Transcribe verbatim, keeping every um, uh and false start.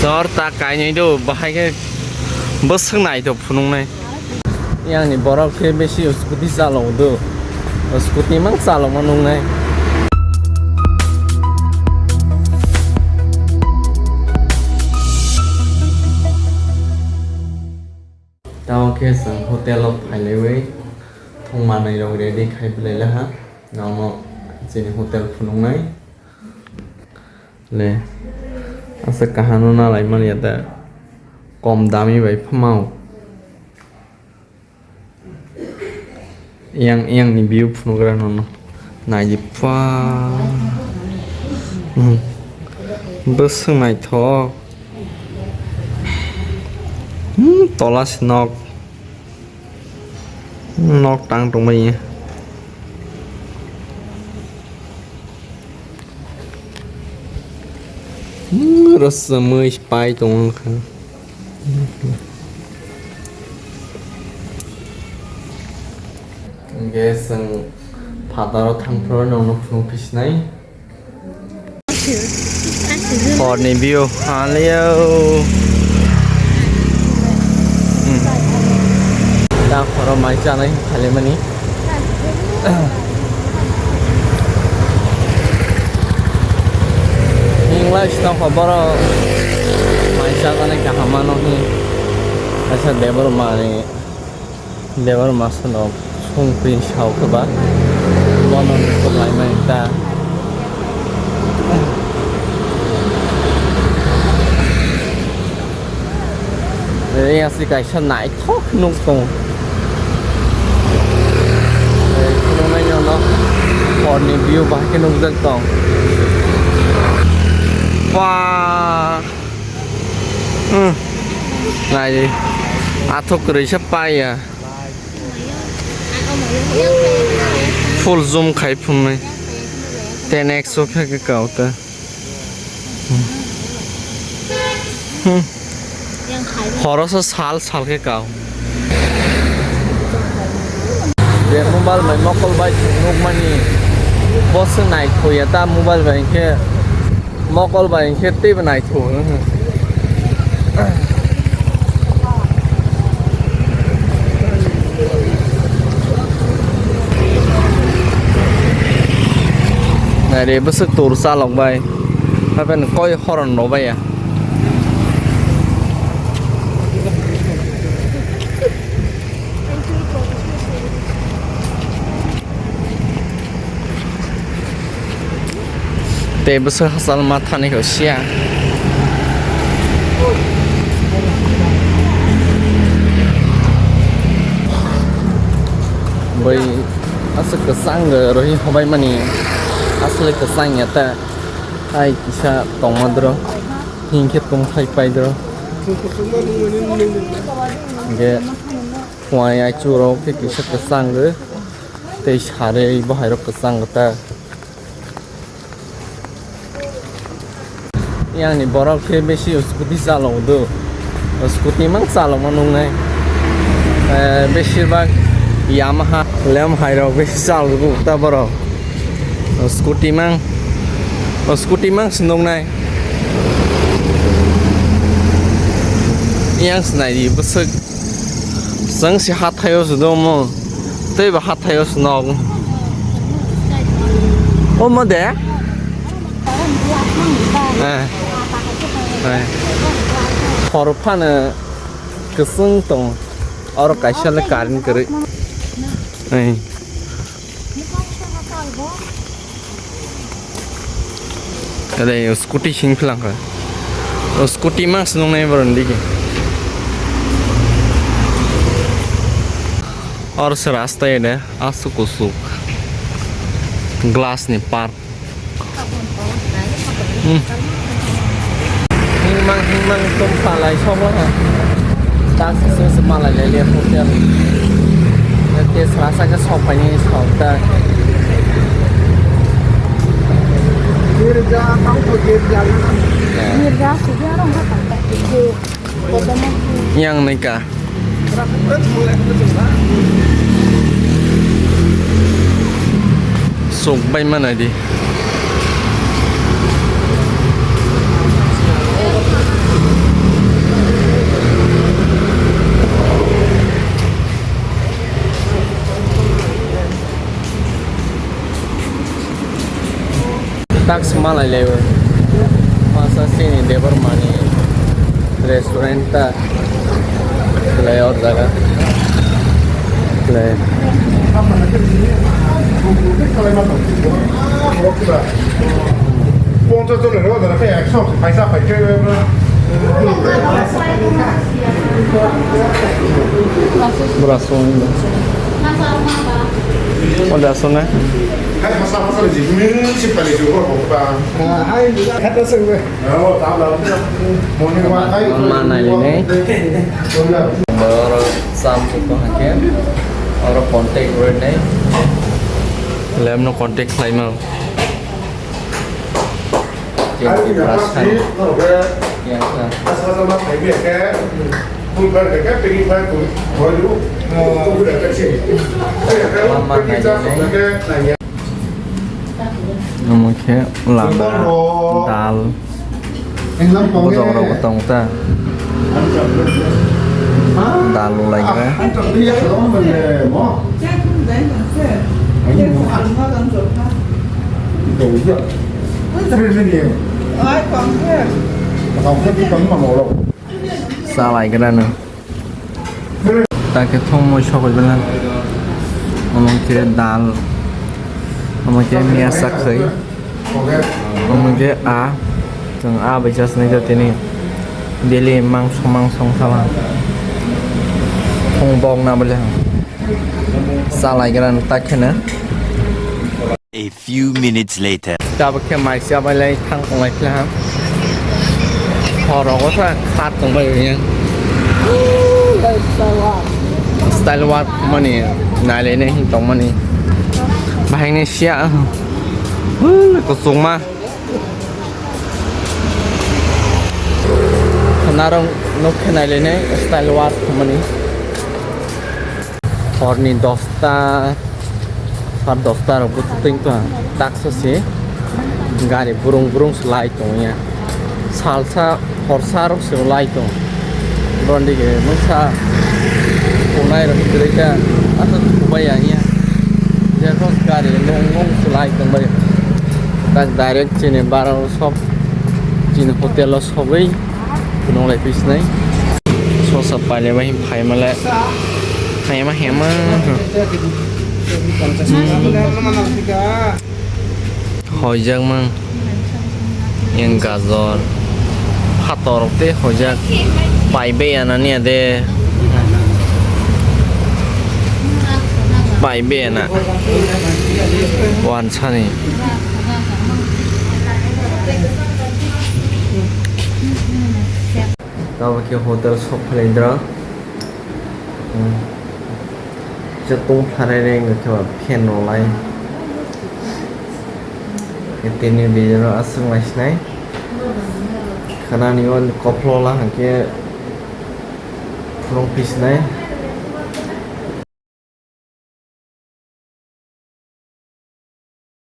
Nor ta kainwi do, bahai khe bwswk naithok phunuknai. Yang ni borok khe besi scooty chalo do, scooty mang chalo ma nuknai. Tamo khe chwng hotel o phailaiwi thung manwi rok ready khai belai laha. Nono chini hotel phunuknai le aswk kaham no nalai manya da kom dami bai phano. Yang, yang ni view phunukra nono. Naidi pa. Hmm. Bwswk naithok. Hmm, tola se nok. Nok tang tongmani. Hmm, rwchapmwi pai tongo wngkha. Hwnkhe chwng phataro thangphuru nongno phunuk phisinai. Horni view halio. Hmm. Da khoro mai chanai khalimani. Hingla sita khoboro mai chanai kaham mano hi. Asa debor mani. Debor masa no songpri sao khe ba bono kwplai mai ta. Yang si kaisa naithok nuk tong. Khulumnai no horni view bahai khe nukjak tong. Wah. Hmm. Nai. Athok kwrwi sa paiya. Full zoom khai phunai. Ten X o khe kau ta. Hmm. Horo sa sal sal khe kau. Je mobile bai mokol bai nukmani. Bo se nai khoya ta mobile bai khe. Mokol bai khe teibo naitho. Nai re bwswk tour chalok bai. Hapen koi horon rw bai ya. Tei bwswk hachal ma thani kho siya. Bai aswk kwchang rohi hobai mani aswk kwchang ya ta. Ai kisa tongma dro hingkhe tongthai pai dro. Ge Puai aichu rok khe kisa kwchang rw tei sarwi bohai rok kwchang ta. Yang ni borok khe besi scooty chalok do, scooty mang chalok ma nuknai. Eh, besir bak Yamaha lem hai rok besi chalok ta borok. Scooty mang, scooty mang se nuknai. Yang se nai di bwswk. Chwng se hathaio se domo. Tei bo hathaio se nog. Omo de? Eh. Eh. Hor phano kwchwng tong. Oro kaisa le current kwrwi. Eh. Ada scooty sing philang kha. O scooty mang se nungnai borok ni digi. Or se rasta ede asuk usuk. Glass ni park. Hmm. Hingmang hingmang tong phalai sok laha. Tak sese se malai lai le hotel. Te srasa ke sok paini sok ta. Girja kau to girja na. Girja sih dia orang kata. Yang naikha. Sok bai manai di. Tax malai lewo. Masa sini Debbarmani restaurant ta. Lai or jaga. Lai. পঞ্চাশ জনের অর্ডার আছে, একশো পয়সা পাইছে। Bura song. Order song na? Hai, hasa, hasa, di sini si paling jauh, apa? Hai, kata sih gue. Oh, tahu lah. Morning walk, hai. Mana ini? Baru sampai kok aja. Orang kontak gue nih. Lem no kontak khlaima. Yang di beras kan. Yang kan. Mama nanya nih. Mama nanya. Omo khe lama dal. Bodong rok bo tong ta. Dal rw lai khe. Cha lai khe nw. Ta khe thumui sogwi bela. Omo khe dal. Omo khe miya sakhwi. Omo khe a. Chwng a bai chasnai jatini. Daily mangso mangso wngkha ba. Thung bok na bole. Cha lai gra ta khe nw. A few minutes later. Tabuk khe mai chabai lai thang tonglai phila ha. Hor rogo sa khat tongbai ya. Style work mani nailai ne hin tongmani. Bahai ne sia. Kusungma. Narong nuk khe nailai ne style work mani. Horni dosta, sar dosta rok bwtwi tong taksasi gari burung burung se lai tong ya. Salsa horsa rok se lai tong. Bondi ge nuksa tongnai rok kwrwi kha aswk thubai ya hiya. Jekos gari nung nung se lai tong bai. Tak direct chini bara o sop chini hotel o sogwi. Nonglai pisnai. Sosa pailema hin phaimale. Phaima hema. Hoijak mang. Yang gajor. Phator te hoijak. Paibe anani ade. Paibe ana. Wansani. Tabuk khe hotel sok phalai dra. Hmm. Kisa tong phalai re wngkha khe ba fan rw lai. Tini bijaro aswk naisinai. Khwnani o kophlola hwnkhe phulung pisinai.